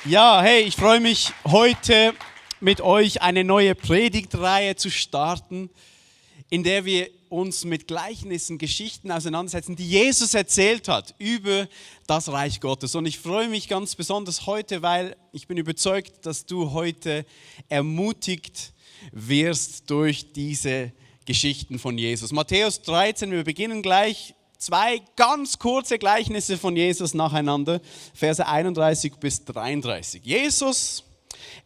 Ja, hey, ich freue mich heute mit euch eine neue Predigtreihe zu starten, in der wir uns mit Gleichnissen, Geschichten auseinandersetzen, die Jesus erzählt hat über das Reich Gottes. Und ich freue mich ganz besonders heute, weil ich bin überzeugt, dass du heute ermutigt wirst durch diese Geschichten von Jesus. Matthäus 13, wir beginnen gleich. Zwei ganz kurze Gleichnisse von Jesus nacheinander, Verse 31 bis 33. Jesus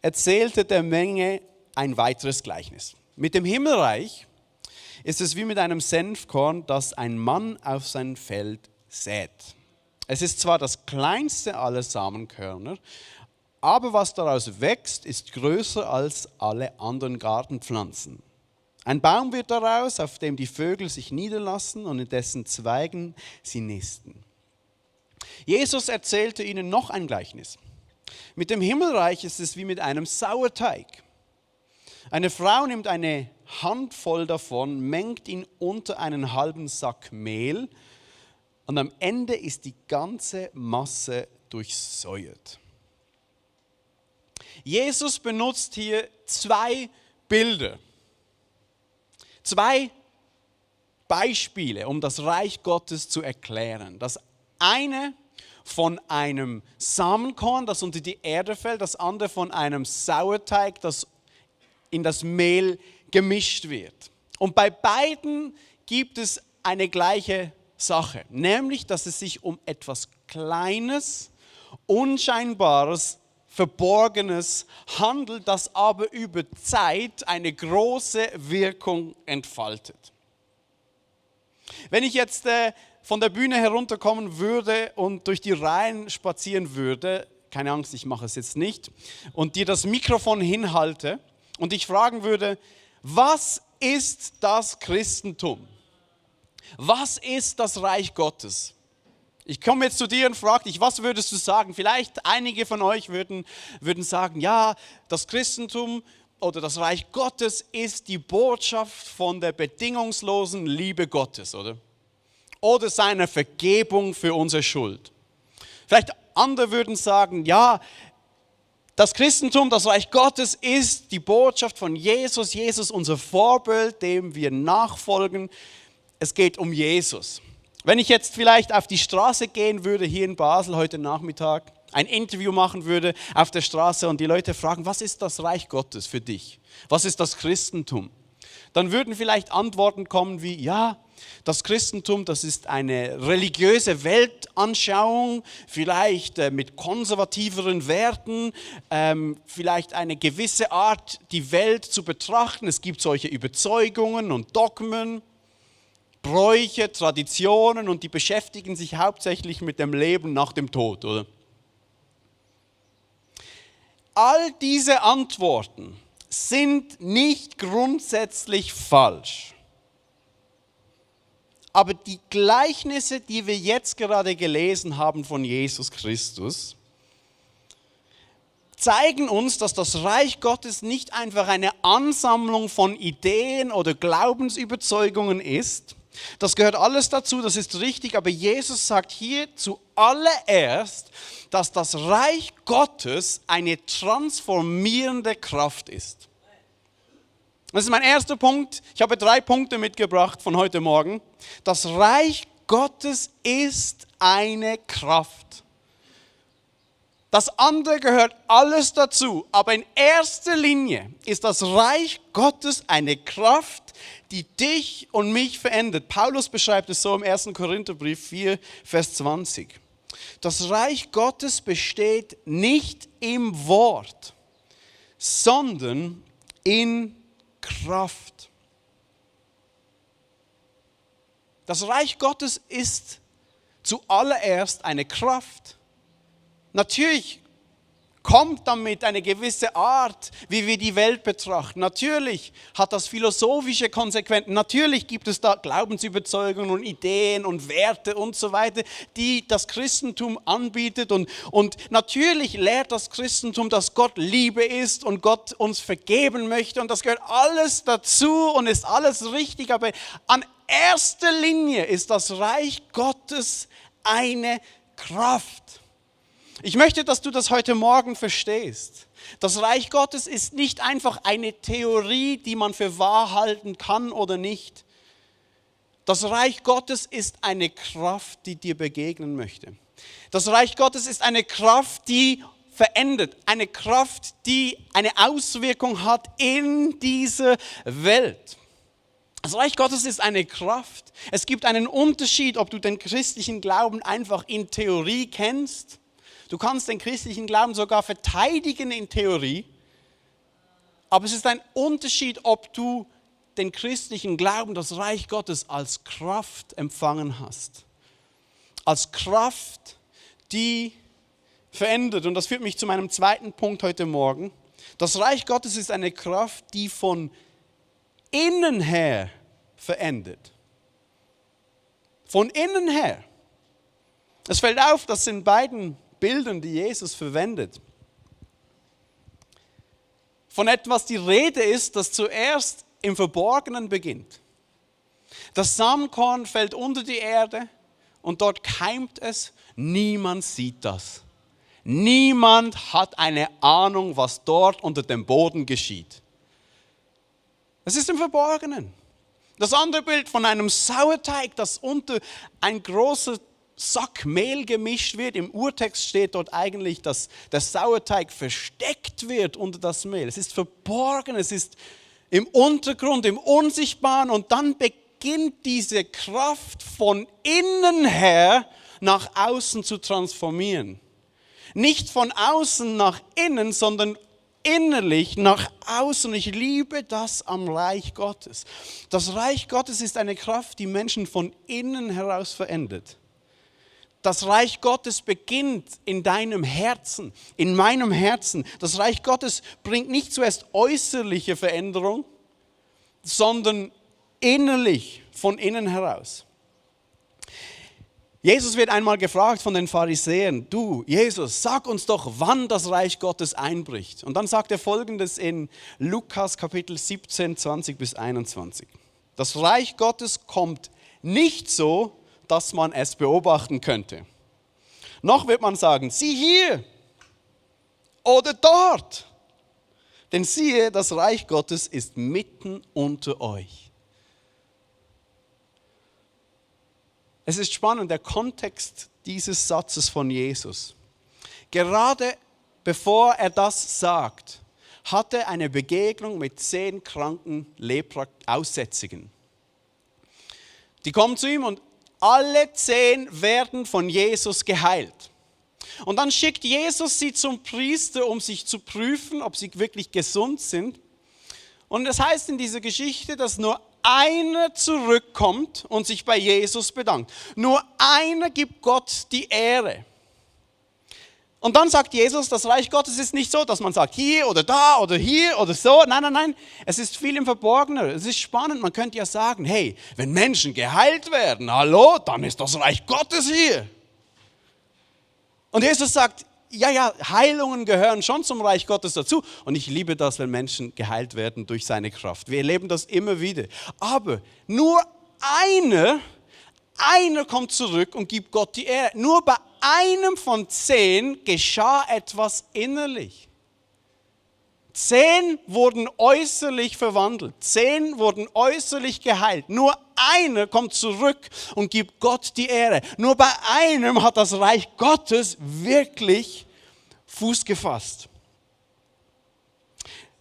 erzählte der Menge ein weiteres Gleichnis. Mit dem Himmelreich ist es wie mit einem Senfkorn, das ein Mann auf sein Feld sät. Es ist zwar das kleinste aller Samenkörner, aber was daraus wächst, ist größer als alle anderen Gartenpflanzen. Ein Baum wird daraus, auf dem die Vögel sich niederlassen und in dessen Zweigen sie nisten. Jesus erzählte ihnen noch ein Gleichnis. Mit dem Himmelreich ist es wie mit einem Sauerteig. Eine Frau nimmt eine Handvoll davon, mengt ihn unter einen halben Sack Mehl und am Ende ist die ganze Masse durchsäuert. Jesus benutzt hier zwei Bilder. Zwei Beispiele, um das Reich Gottes zu erklären. Das eine von einem Samenkorn, das unter die Erde fällt, das andere von einem Sauerteig, das in das Mehl gemischt wird. Und bei beiden gibt es eine gleiche Sache, nämlich, dass es sich um etwas Kleines, Unscheinbares, Verborgenes handelt, das aber über Zeit eine große Wirkung entfaltet. Wenn ich jetzt von der Bühne herunterkommen würde und durch die Reihen spazieren würde, keine Angst, ich mache es jetzt nicht, und dir das Mikrofon hinhalte und dich fragen würde, was ist das Christentum? Was ist das Reich Gottes? Ich komme jetzt zu dir und frage dich, was würdest du sagen? Vielleicht einige von euch würden sagen, ja, das Christentum oder das Reich Gottes ist die Botschaft von der bedingungslosen Liebe Gottes, oder? Oder seiner Vergebung für unsere Schuld. Vielleicht andere würden sagen, ja, das Christentum, das Reich Gottes ist die Botschaft von Jesus, Jesus unser Vorbild, dem wir nachfolgen. Es geht um Jesus. Wenn ich jetzt vielleicht auf die Straße gehen würde, hier in Basel heute Nachmittag, ein Interview machen würde auf der Straße und die Leute fragen, was ist das Reich Gottes für dich? Was ist das Christentum? Dann würden vielleicht Antworten kommen wie, ja, das Christentum, das ist eine religiöse Weltanschauung, vielleicht mit konservativeren Werten, vielleicht eine gewisse Art, die Welt zu betrachten. Es gibt solche Überzeugungen und Dogmen, Bräuche, Traditionen und die beschäftigen sich hauptsächlich mit dem Leben nach dem Tod, oder? All diese Antworten sind nicht grundsätzlich falsch. Aber die Gleichnisse, die wir jetzt gerade gelesen haben von Jesus Christus, zeigen uns, dass das Reich Gottes nicht einfach eine Ansammlung von Ideen oder Glaubensüberzeugungen ist. Das gehört alles dazu, das ist richtig, aber Jesus sagt hier zuallererst, dass das Reich Gottes eine transformierende Kraft ist. Das ist mein erster Punkt. Ich habe 3 Punkte mitgebracht von heute Morgen. Das Reich Gottes ist eine Kraft. Das andere gehört alles dazu, aber in erster Linie ist das Reich Gottes eine Kraft, die dich und mich verändert. Paulus beschreibt es so im 1. Korintherbrief 4, Vers 20. Das Reich Gottes besteht nicht im Wort, sondern in Kraft. Das Reich Gottes ist zuallererst eine Kraft. Natürlich kommt damit eine gewisse Art, wie wir die Welt betrachten. Natürlich hat das philosophische Konsequenzen. Natürlich gibt es da Glaubensüberzeugungen und Ideen und Werte und so weiter, die das Christentum anbietet. Und natürlich lehrt das Christentum, dass Gott Liebe ist und Gott uns vergeben möchte. Und das gehört alles dazu und ist alles richtig. Aber an erster Linie ist das Reich Gottes eine Kraft. Ich möchte, dass du das heute Morgen verstehst. Das Reich Gottes ist nicht einfach eine Theorie, die man für wahr halten kann oder nicht. Das Reich Gottes ist eine Kraft, die dir begegnen möchte. Das Reich Gottes ist eine Kraft, die verändert. Eine Kraft, die eine Auswirkung hat in diese Welt. Das Reich Gottes ist eine Kraft. Es gibt einen Unterschied, ob du den christlichen Glauben einfach in Theorie kennst. Du kannst den christlichen Glauben sogar verteidigen in Theorie. Aber es ist ein Unterschied, ob du den christlichen Glauben, das Reich Gottes als Kraft empfangen hast. Als Kraft, die verändert. Und das führt mich zu meinem zweiten Punkt heute Morgen. Das Reich Gottes ist eine Kraft, die von innen her verändert. Von innen her. Es fällt auf, dass in beiden Bildern, die Jesus verwendet, von etwas die Rede ist, das zuerst im Verborgenen beginnt. Das Samenkorn fällt unter die Erde und dort keimt es. Niemand sieht das. Niemand hat eine Ahnung, was dort unter dem Boden geschieht. Es ist im Verborgenen. Das andere Bild von einem Sauerteig, das unter ein großer Sack Mehl gemischt wird. Im Urtext steht dort eigentlich, dass der Sauerteig versteckt wird unter das Mehl. Es ist verborgen, es ist im Untergrund, im Unsichtbaren. Und dann beginnt diese Kraft von innen her nach außen zu transformieren. Nicht von außen nach innen, sondern innerlich nach außen. Ich liebe das am Reich Gottes. Das Reich Gottes ist eine Kraft, die Menschen von innen heraus verändert. Das Reich Gottes beginnt in deinem Herzen, in meinem Herzen. Das Reich Gottes bringt nicht zuerst äußerliche Veränderung, sondern innerlich, von innen heraus. Jesus wird einmal gefragt von den Pharisäern: Du, Jesus, sag uns doch, wann das Reich Gottes einbricht. Und dann sagt er Folgendes in Lukas Kapitel 17, 20 bis 21. Das Reich Gottes kommt nicht so, dass man es beobachten könnte. Noch wird man sagen, sieh hier oder dort. Denn siehe, das Reich Gottes ist mitten unter euch. Es ist spannend, der Kontext dieses Satzes von Jesus. Gerade bevor er das sagt, hat er eine Begegnung mit 10 kranken Lepra-Aussätzigen. Die kommen zu ihm und alle 10 werden von Jesus geheilt. Und dann schickt Jesus sie zum Priester, um sich zu prüfen, ob sie wirklich gesund sind. Und es heißt in dieser Geschichte, dass nur einer zurückkommt und sich bei Jesus bedankt. Nur einer gibt Gott die Ehre. Und dann sagt Jesus, das Reich Gottes ist nicht so, dass man sagt, hier oder da oder hier oder so. Nein, nein, nein. Es ist viel im Verborgenen. Es ist spannend. Man könnte ja sagen, hey, wenn Menschen geheilt werden, hallo, dann ist das Reich Gottes hier. Und Jesus sagt, ja, Heilungen gehören schon zum Reich Gottes dazu. Und ich liebe das, wenn Menschen geheilt werden durch seine Kraft. Wir erleben das immer wieder. Aber nur einer kommt zurück und gibt Gott die Ehre. Nur bei einem von 10 geschah etwas innerlich. 10 wurden äußerlich verwandelt. 10 wurden äußerlich geheilt. Nur einer kommt zurück und gibt Gott die Ehre. Nur bei einem hat das Reich Gottes wirklich Fuß gefasst.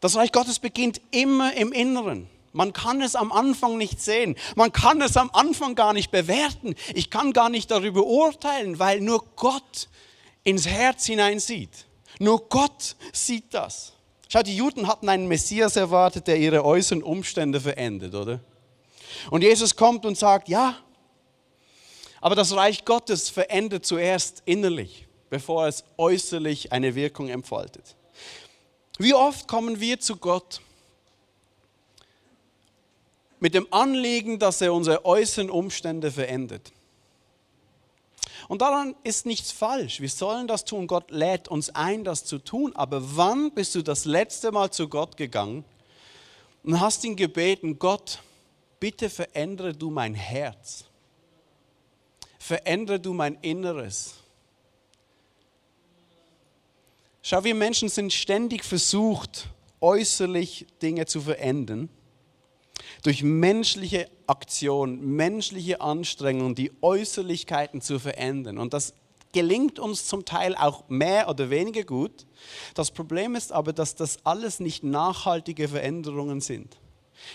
Das Reich Gottes beginnt immer im Inneren. Man kann es am Anfang nicht sehen. Man kann es am Anfang gar nicht bewerten. Ich kann gar nicht darüber urteilen, weil nur Gott ins Herz hineinsieht. Nur Gott sieht das. Schau, die Juden hatten einen Messias erwartet, der ihre äußeren Umstände verändert, oder? Und Jesus kommt und sagt, ja, aber das Reich Gottes verändert zuerst innerlich, bevor es äußerlich eine Wirkung entfaltet. Wie oft kommen wir zu Gott mit dem Anliegen, dass er unsere äußeren Umstände verändert? Und daran ist nichts falsch. Wir sollen das tun. Gott lädt uns ein, das zu tun. Aber wann bist du das letzte Mal zu Gott gegangen und hast ihn gebeten, Gott, bitte verändere du mein Herz. Verändere du mein Inneres. Schau, wir Menschen sind ständig versucht, äußerlich Dinge zu verändern. Durch menschliche Aktion, menschliche Anstrengungen, die Äußerlichkeiten zu verändern. Und das gelingt uns zum Teil auch mehr oder weniger gut. Das Problem ist aber, dass das alles nicht nachhaltige Veränderungen sind.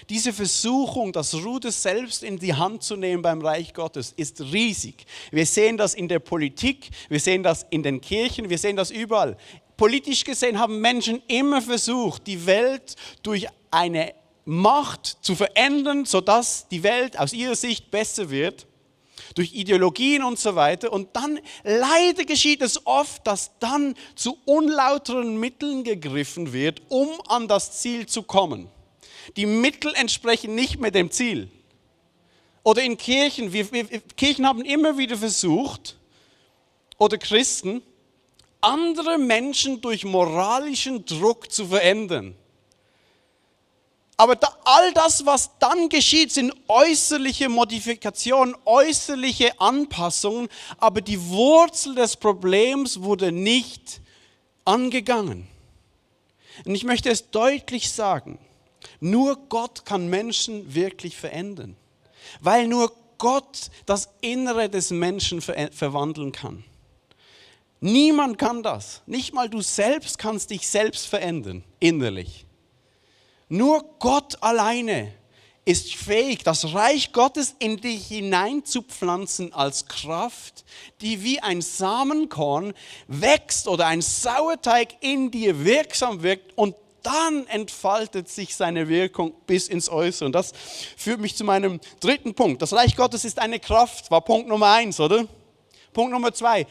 Diese Versuchung, das Ruder selbst in die Hand zu nehmen beim Reich Gottes, ist riesig. Wir sehen das in der Politik, wir sehen das in den Kirchen, wir sehen das überall. Politisch gesehen haben Menschen immer versucht, die Welt durch eine Macht zu verändern, sodass die Welt aus ihrer Sicht besser wird, durch Ideologien und so weiter. Und dann, leider geschieht es oft, dass dann zu unlauteren Mitteln gegriffen wird, um an das Ziel zu kommen. Die Mittel entsprechen nicht mehr dem Ziel. Oder in Kirchen, Kirchen haben immer wieder versucht, oder Christen, andere Menschen durch moralischen Druck zu verändern. Aber all das, was dann geschieht, sind äußerliche Modifikationen, äußerliche Anpassungen, aber die Wurzel des Problems wurde nicht angegangen. Und ich möchte es deutlich sagen, nur Gott kann Menschen wirklich verändern, weil nur Gott das Innere des Menschen verwandeln kann. Niemand kann das. Nicht mal du selbst kannst dich selbst verändern, innerlich. Nur Gott alleine ist fähig, das Reich Gottes in dich hineinzupflanzen als Kraft, die wie ein Samenkorn wächst oder ein Sauerteig in dir wirksam wirkt und dann entfaltet sich seine Wirkung bis ins Äußere. Und das führt mich zu meinem dritten Punkt. Das Reich Gottes ist eine Kraft, war Punkt Nummer 1, oder? Punkt Nummer 2.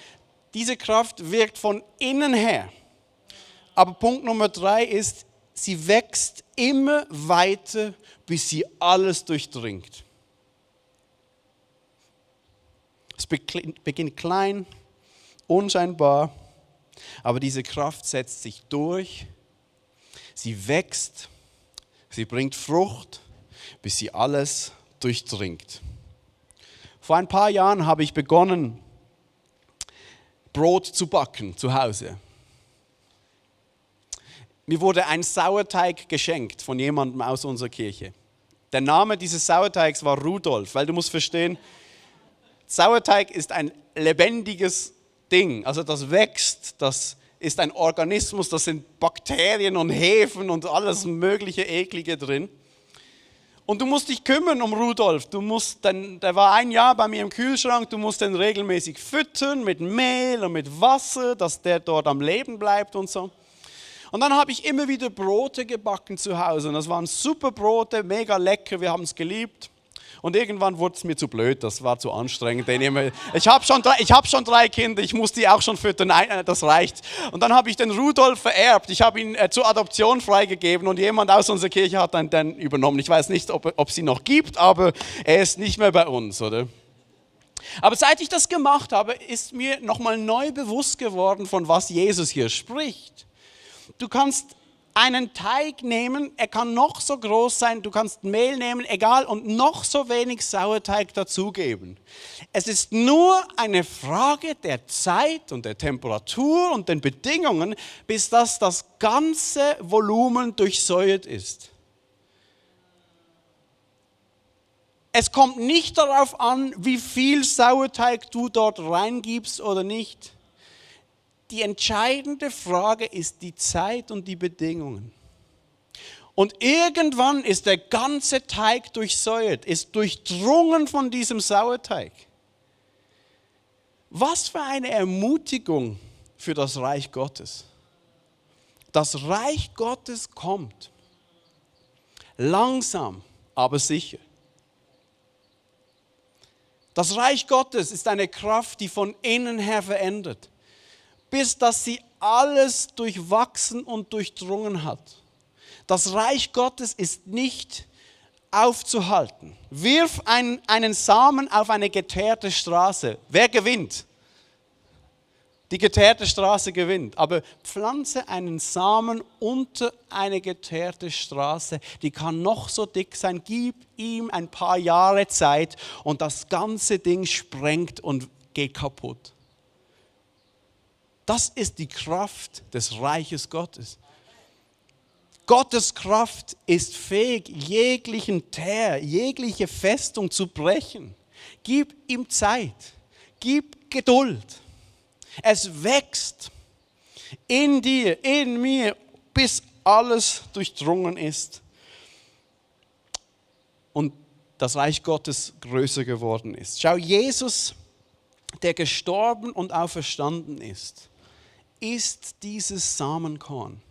Diese Kraft wirkt von innen her. Aber Punkt Nummer 3 ist, sie wächst immer weiter, bis sie alles durchdringt. Es beginnt klein, unscheinbar, aber diese Kraft setzt sich durch. Sie wächst, sie bringt Frucht, bis sie alles durchdringt. Vor ein paar Jahren habe ich begonnen, Brot zu backen zu Hause. Mir wurde ein Sauerteig geschenkt von jemandem aus unserer Kirche. Der Name dieses Sauerteigs war Rudolf, weil du musst verstehen, Sauerteig ist ein lebendiges Ding, also das wächst, das ist ein Organismus, da sind Bakterien und Hefen und alles mögliche Eklige drin. Und du musst dich kümmern um Rudolf. Der war ein Jahr bei mir im Kühlschrank, du musst den regelmäßig füttern mit Mehl und mit Wasser, dass der dort am Leben bleibt und so. Und dann habe ich immer wieder Brote gebacken zu Hause und das waren super Brote, mega lecker, wir haben es geliebt. Und irgendwann wurde es mir zu blöd, das war zu anstrengend. Ich habe schon 3 Kinder, ich muss die auch schon füttern, nein, das reicht. Und dann habe ich den Rudolf vererbt, ich habe ihn zur Adoption freigegeben und jemand aus unserer Kirche hat dann übernommen. Ich weiß nicht, ob sie noch gibt, aber er ist nicht mehr bei uns, oder? Aber seit ich das gemacht habe, ist mir nochmal neu bewusst geworden, von was Jesus hier spricht. Du kannst einen Teig nehmen, er kann noch so groß sein, du kannst Mehl nehmen, egal, und noch so wenig Sauerteig dazugeben. Es ist nur eine Frage der Zeit und der Temperatur und den Bedingungen, bis das ganze Volumen durchsäuert ist. Es kommt nicht darauf an, wie viel Sauerteig du dort reingibst oder nicht. Die entscheidende Frage ist die Zeit und die Bedingungen. Und irgendwann ist der ganze Teig durchsäuert, ist durchdrungen von diesem Sauerteig. Was für eine Ermutigung für das Reich Gottes. Das Reich Gottes kommt. Langsam, aber sicher. Das Reich Gottes ist eine Kraft, die von innen her verändert, bis dass sie alles durchwachsen und durchdrungen hat. Das Reich Gottes ist nicht aufzuhalten. Wirf einen Samen auf eine geteerte Straße. Wer gewinnt? Die geteerte Straße gewinnt. Aber pflanze einen Samen unter eine geteerte Straße. Die kann noch so dick sein. Gib ihm ein paar Jahre Zeit und das ganze Ding sprengt und geht kaputt. Das ist die Kraft des Reiches Gottes. Gottes Kraft ist fähig, jeglichen Teer, jegliche Festung zu brechen. Gib ihm Zeit, gib Geduld. Es wächst in dir, in mir, bis alles durchdrungen ist und das Reich Gottes größer geworden ist. Schau, Jesus, der gestorben und auferstanden ist dieses Samenkorn.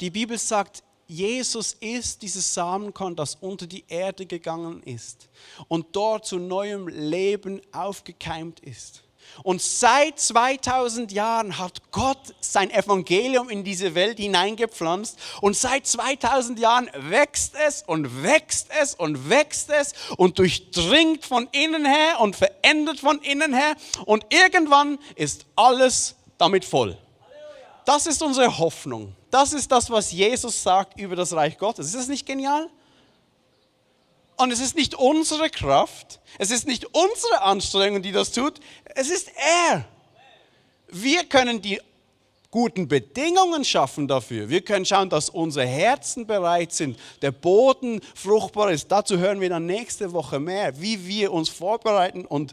Die Bibel sagt, Jesus ist dieses Samenkorn, das unter die Erde gegangen ist und dort zu neuem Leben aufgekeimt ist. Und seit 2000 Jahren hat Gott sein Evangelium in diese Welt hineingepflanzt und seit 2000 Jahren wächst es und wächst es und wächst es und durchdringt von innen her und verändert von innen her und irgendwann ist alles damit voll. Das ist unsere Hoffnung. Das ist das, was Jesus sagt über das Reich Gottes. Ist das nicht genial? Und es ist nicht unsere Kraft, es ist nicht unsere Anstrengung, die das tut, es ist er. Wir können die guten Bedingungen schaffen dafür. Wir können schauen, dass unsere Herzen bereit sind, der Boden fruchtbar ist. Dazu hören wir dann nächste Woche mehr, wie wir uns vorbereiten und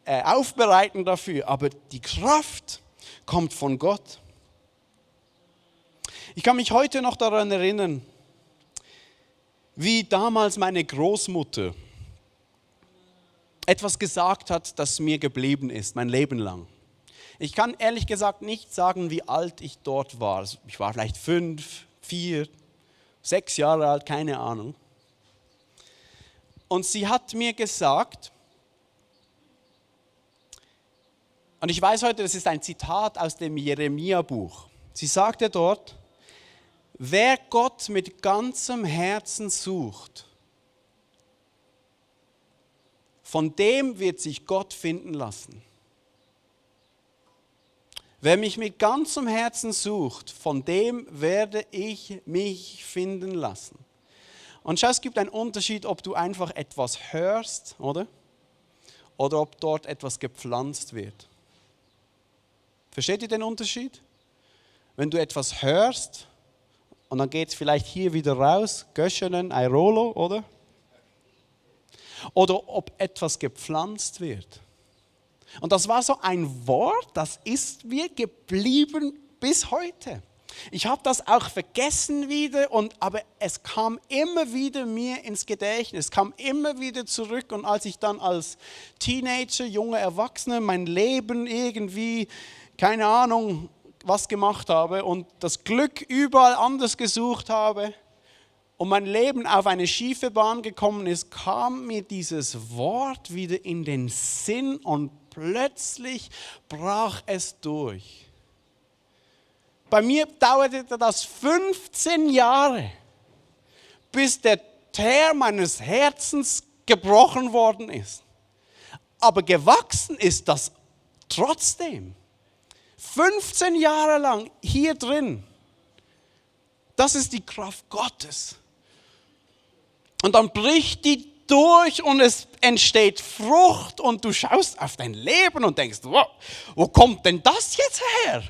aufbereiten dafür. Aber die Kraft kommt von Gott. Ich kann mich heute noch daran erinnern, wie damals meine Großmutter etwas gesagt hat, das mir geblieben ist, mein Leben lang. Ich kann ehrlich gesagt nicht sagen, wie alt ich dort war. Ich war vielleicht 5, 4, 6 Jahre alt, keine Ahnung. Und sie hat mir gesagt, und ich weiß heute, das ist ein Zitat aus dem Jeremia-Buch. Sie sagte dort, wer Gott mit ganzem Herzen sucht, von dem wird sich Gott finden lassen. Wer mich mit ganzem Herzen sucht, von dem werde ich mich finden lassen. Und schau, es gibt einen Unterschied, ob du einfach etwas hörst, oder? Oder ob dort etwas gepflanzt wird. Versteht ihr den Unterschied? Wenn du etwas hörst, und dann geht es vielleicht hier wieder raus, Göschenen, Airolo, oder? Oder ob etwas gepflanzt wird. Und das war so ein Wort, das ist mir geblieben bis heute. Ich habe das auch vergessen wieder, aber es kam immer wieder mir ins Gedächtnis, es kam immer wieder zurück. Und als ich dann als Teenager, junger Erwachsener mein Leben irgendwie, keine Ahnung, was gemacht habe und das Glück überall anders gesucht habe und mein Leben auf eine schiefe Bahn gekommen ist, kam mir dieses Wort wieder in den Sinn und plötzlich brach es durch. Bei mir dauerte das 15 Jahre, bis der Teer meines Herzens gebrochen worden ist. Aber gewachsen ist das trotzdem. 15 Jahre lang hier drin. Das ist die Kraft Gottes. Und dann bricht die durch und es entsteht Frucht und du schaust auf dein Leben und denkst, wow, wo kommt denn das jetzt her?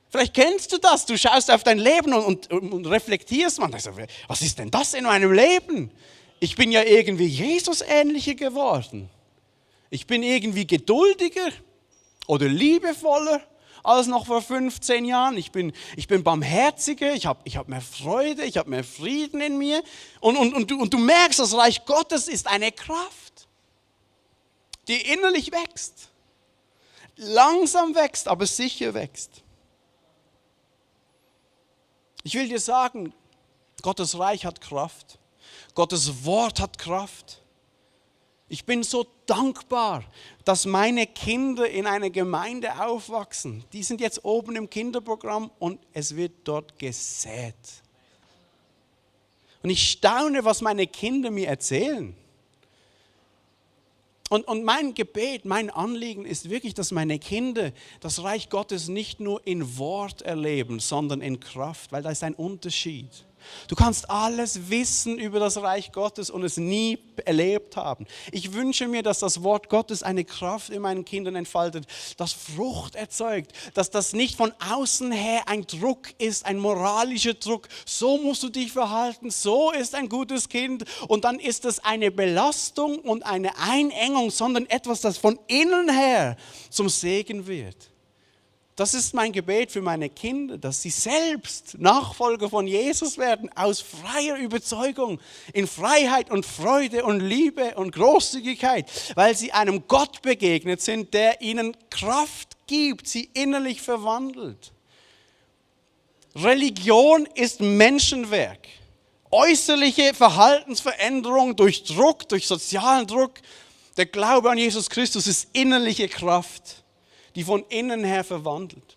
Vielleicht kennst du das, du schaust auf dein Leben und reflektierst man, also, was ist denn das in meinem Leben? Ich bin ja irgendwie Jesus ähnlicher geworden. Ich bin irgendwie geduldiger oder liebevoller als noch vor 15 Jahren. Ich bin barmherziger, ich hab mehr Freude, ich habe mehr Frieden in mir. Und du merkst, das Reich Gottes ist eine Kraft, die innerlich wächst. Langsam wächst, aber sicher wächst. Ich will dir sagen, Gottes Reich hat Kraft. Gottes Wort hat Kraft. Ich bin so dankbar, dass meine Kinder in einer Gemeinde aufwachsen. Die sind jetzt oben im Kinderprogramm und es wird dort gesät. Und ich staune, was meine Kinder mir erzählen. Und mein Gebet, mein Anliegen ist wirklich, dass meine Kinder das Reich Gottes nicht nur in Wort erleben, sondern in Kraft, weil da ist ein Unterschied. Du kannst alles wissen über das Reich Gottes und es nie erlebt haben. Ich wünsche mir, dass das Wort Gottes eine Kraft in meinen Kindern entfaltet, das Frucht erzeugt, dass das nicht von außen her ein Druck ist, ein moralischer Druck. So musst du dich verhalten, so ist ein gutes Kind. Und dann ist es eine Belastung und eine Einengung, sondern etwas, das von innen her zum Segen wird. Das ist mein Gebet für meine Kinder, dass sie selbst Nachfolger von Jesus werden, aus freier Überzeugung, in Freiheit und Freude und Liebe und Großzügigkeit, weil sie einem Gott begegnet sind, der ihnen Kraft gibt, sie innerlich verwandelt. Religion ist Menschenwerk. Äußerliche Verhaltensveränderung durch Druck, durch sozialen Druck. Der Glaube an Jesus Christus ist innerliche Kraft, die von innen her verwandelt.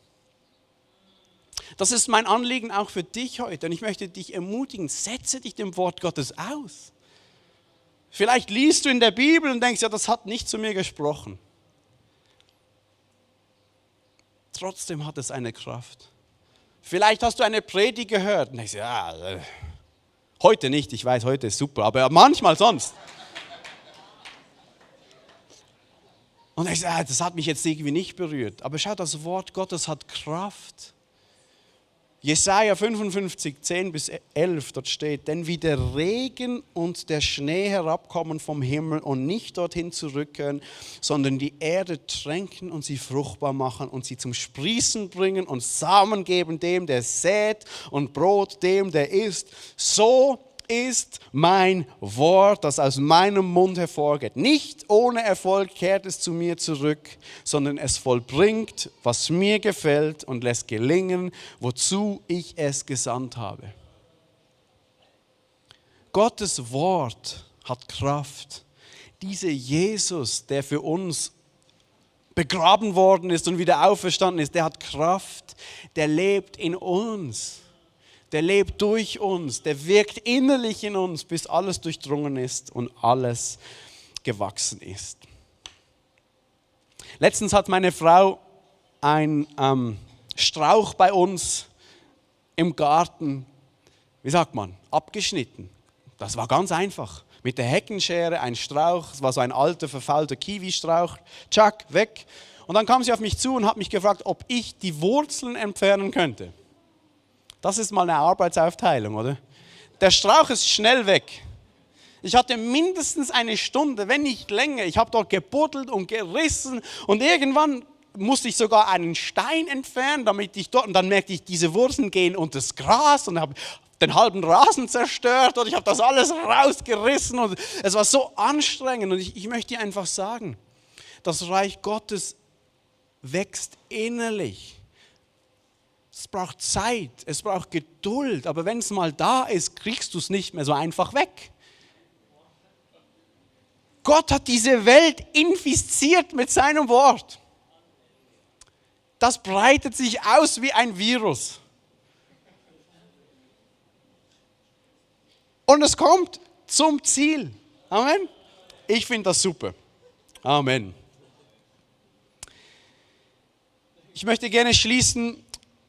Das ist mein Anliegen auch für dich heute. Und ich möchte dich ermutigen, setze dich dem Wort Gottes aus. Vielleicht liest du in der Bibel und denkst, ja, das hat nicht zu mir gesprochen. Trotzdem hat es eine Kraft. Vielleicht hast du eine Predigt gehört und denkst, ja, heute nicht, ich weiß, heute ist super, aber manchmal sonst. Und ich sage, das hat mich jetzt irgendwie nicht berührt. Aber schau, das Wort Gottes hat Kraft. Jesaja 55, 10-11, dort steht, denn wie der Regen und der Schnee herabkommen vom Himmel und nicht dorthin zurückkehren, sondern die Erde tränken und sie fruchtbar machen und sie zum Sprießen bringen und Samen geben dem, der sät und Brot dem, der isst, so ist mein Wort, das aus meinem Mund hervorgeht. Nicht ohne Erfolg kehrt es zu mir zurück, sondern es vollbringt, was mir gefällt und lässt gelingen, wozu ich es gesandt habe. Gottes Wort hat Kraft. Dieser Jesus, der für uns begraben worden ist und wieder auferstanden ist, der hat Kraft, der lebt in uns. Der lebt durch uns, der wirkt innerlich in uns, bis alles durchdrungen ist und alles gewachsen ist. Letztens hat meine Frau einen Strauch bei uns im Garten, wie sagt man, abgeschnitten. Das war ganz einfach. Mit der Heckenschere ein Strauch, es war so ein alter, verfaulter Kiwi-Strauch, tschack, weg. Und dann kam sie auf mich zu und hat mich gefragt, ob ich die Wurzeln entfernen könnte. Das ist mal eine Arbeitsaufteilung, oder? Der Strauch ist schnell weg. Ich hatte mindestens eine Stunde, wenn nicht länger. Ich habe dort gebuddelt und gerissen und irgendwann musste ich sogar einen Stein entfernen, damit ich dort, und dann merkte ich, diese Wurzeln gehen unter das Gras und habe den halben Rasen zerstört und ich habe das alles rausgerissen und es war so anstrengend und ich möchte dir einfach sagen, das Reich Gottes wächst innerlich. Es braucht Zeit, es braucht Geduld, aber wenn es mal da ist, kriegst du es nicht mehr so einfach weg. Gott hat diese Welt infiziert mit seinem Wort. Das breitet sich aus wie ein Virus. Und es kommt zum Ziel. Amen. Ich finde das super. Amen. Ich möchte gerne schließen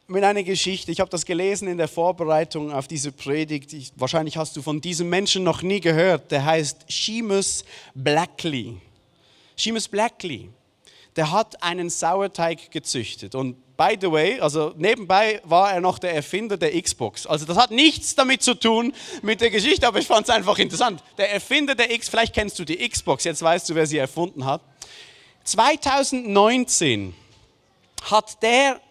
mit einer Geschichte. Ich habe das gelesen in der Vorbereitung auf diese Predigt. Wahrscheinlich hast du von diesem Menschen noch nie gehört. Der heißt Seamus Blackley. Seamus Blackley, der hat einen Sauerteig gezüchtet. Und by the way, also nebenbei war er noch der Erfinder der Xbox. Also das hat nichts damit zu tun mit der Geschichte, aber ich fand es einfach interessant. Der Erfinder der Xbox, vielleicht kennst du die Xbox, jetzt weißt du, wer sie erfunden hat. 2019 hat der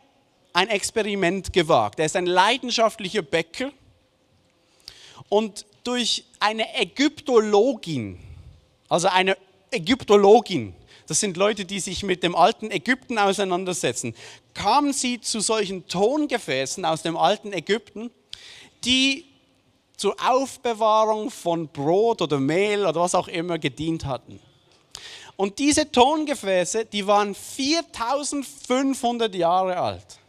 ein Experiment gewagt. Er ist ein leidenschaftlicher Bäcker und durch eine Ägyptologin, das sind Leute, die sich mit dem alten Ägypten auseinandersetzen, kamen sie zu solchen Tongefäßen aus dem alten Ägypten, die zur Aufbewahrung von Brot oder Mehl oder was auch immer gedient hatten. Und diese Tongefäße, die waren 4500 Jahre alt.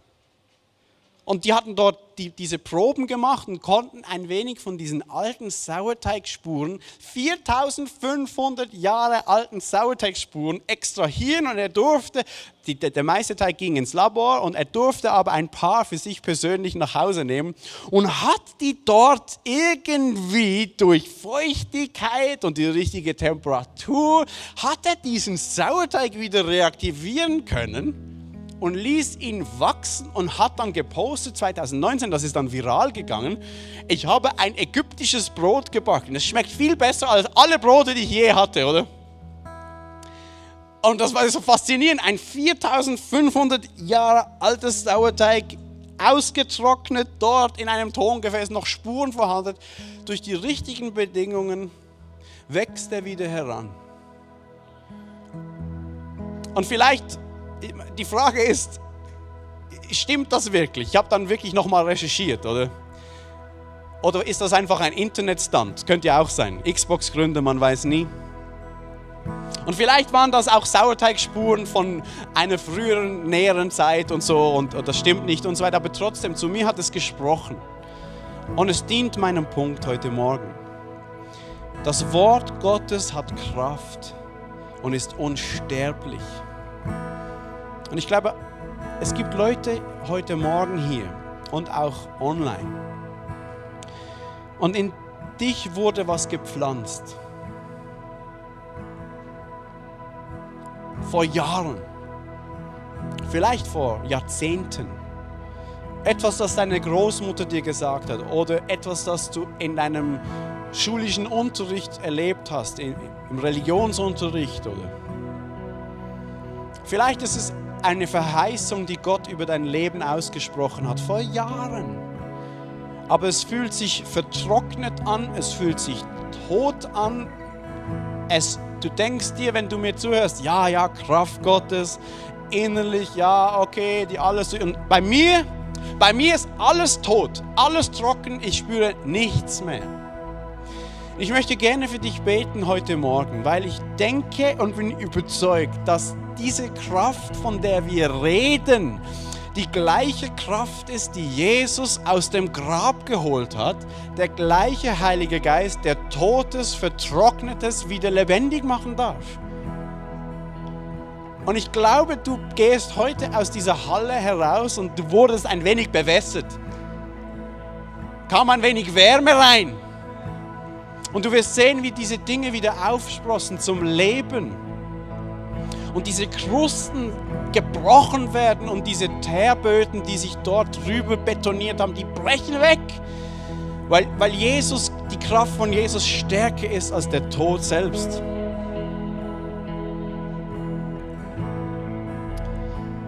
Und die hatten dort diese Proben gemacht und konnten ein wenig von diesen alten Sauerteigspuren, 4500 Jahre alten Sauerteigspuren extrahieren. Und er durfte, der meiste Teig ging ins Labor und er durfte aber ein paar für sich persönlich nach Hause nehmen und hat die dort irgendwie durch Feuchtigkeit und die richtige Temperatur, hat er diesen Sauerteig wieder reaktivieren können. Und ließ ihn wachsen und hat dann gepostet, 2019, das ist dann viral gegangen, ich habe ein ägyptisches Brot gebacken. Es schmeckt viel besser als alle Brote, die ich je hatte, oder? Und das war so faszinierend, ein 4500 Jahre altes Sauerteig, ausgetrocknet, dort in einem Tongefäß, noch Spuren vorhanden. Durch die richtigen Bedingungen wächst er wieder heran. Und vielleicht... Die Frage ist, stimmt das wirklich? Ich habe dann wirklich nochmal recherchiert, oder? Oder ist das einfach ein Internetstunt? Könnte ja auch sein. Xbox-Gründe, man weiß nie. Und vielleicht waren das auch Sauerteigspuren von einer früheren, näheren Zeit und so und das stimmt nicht und so weiter. Aber trotzdem, zu mir hat es gesprochen. Und es dient meinem Punkt heute Morgen. Das Wort Gottes hat Kraft und ist unsterblich. Und ich glaube, es gibt Leute heute Morgen hier und auch online. Und in dich wurde was gepflanzt. Vor Jahren, vielleicht vor Jahrzehnten. Etwas, das deine Großmutter dir gesagt hat oder etwas, das du in deinem schulischen Unterricht erlebt hast, im Religionsunterricht oder. Vielleicht ist es eine Verheißung, die Gott über dein Leben ausgesprochen hat, vor Jahren. Aber es fühlt sich vertrocknet an, es fühlt sich tot an. Du denkst dir, wenn du mir zuhörst, ja, Kraft Gottes, innerlich, ja, okay, alles. Und bei mir ist alles tot, alles trocken, ich spüre nichts mehr. Ich möchte gerne für dich beten heute Morgen, weil ich denke und bin überzeugt, dass diese Kraft, von der wir reden, die gleiche Kraft ist, die Jesus aus dem Grab geholt hat. Der gleiche Heilige Geist, der Totes, Vertrocknetes wieder lebendig machen darf. Und ich glaube, du gehst heute aus dieser Halle heraus und du wurdest ein wenig bewässert. Kam ein wenig Wärme rein. Und du wirst sehen, wie diese Dinge wieder aufsprossen zum Leben. Und diese Krusten gebrochen werden und diese Teerböden, die sich dort drüber betoniert haben, die brechen weg. Weil Jesus, die Kraft von Jesus stärker ist als der Tod selbst.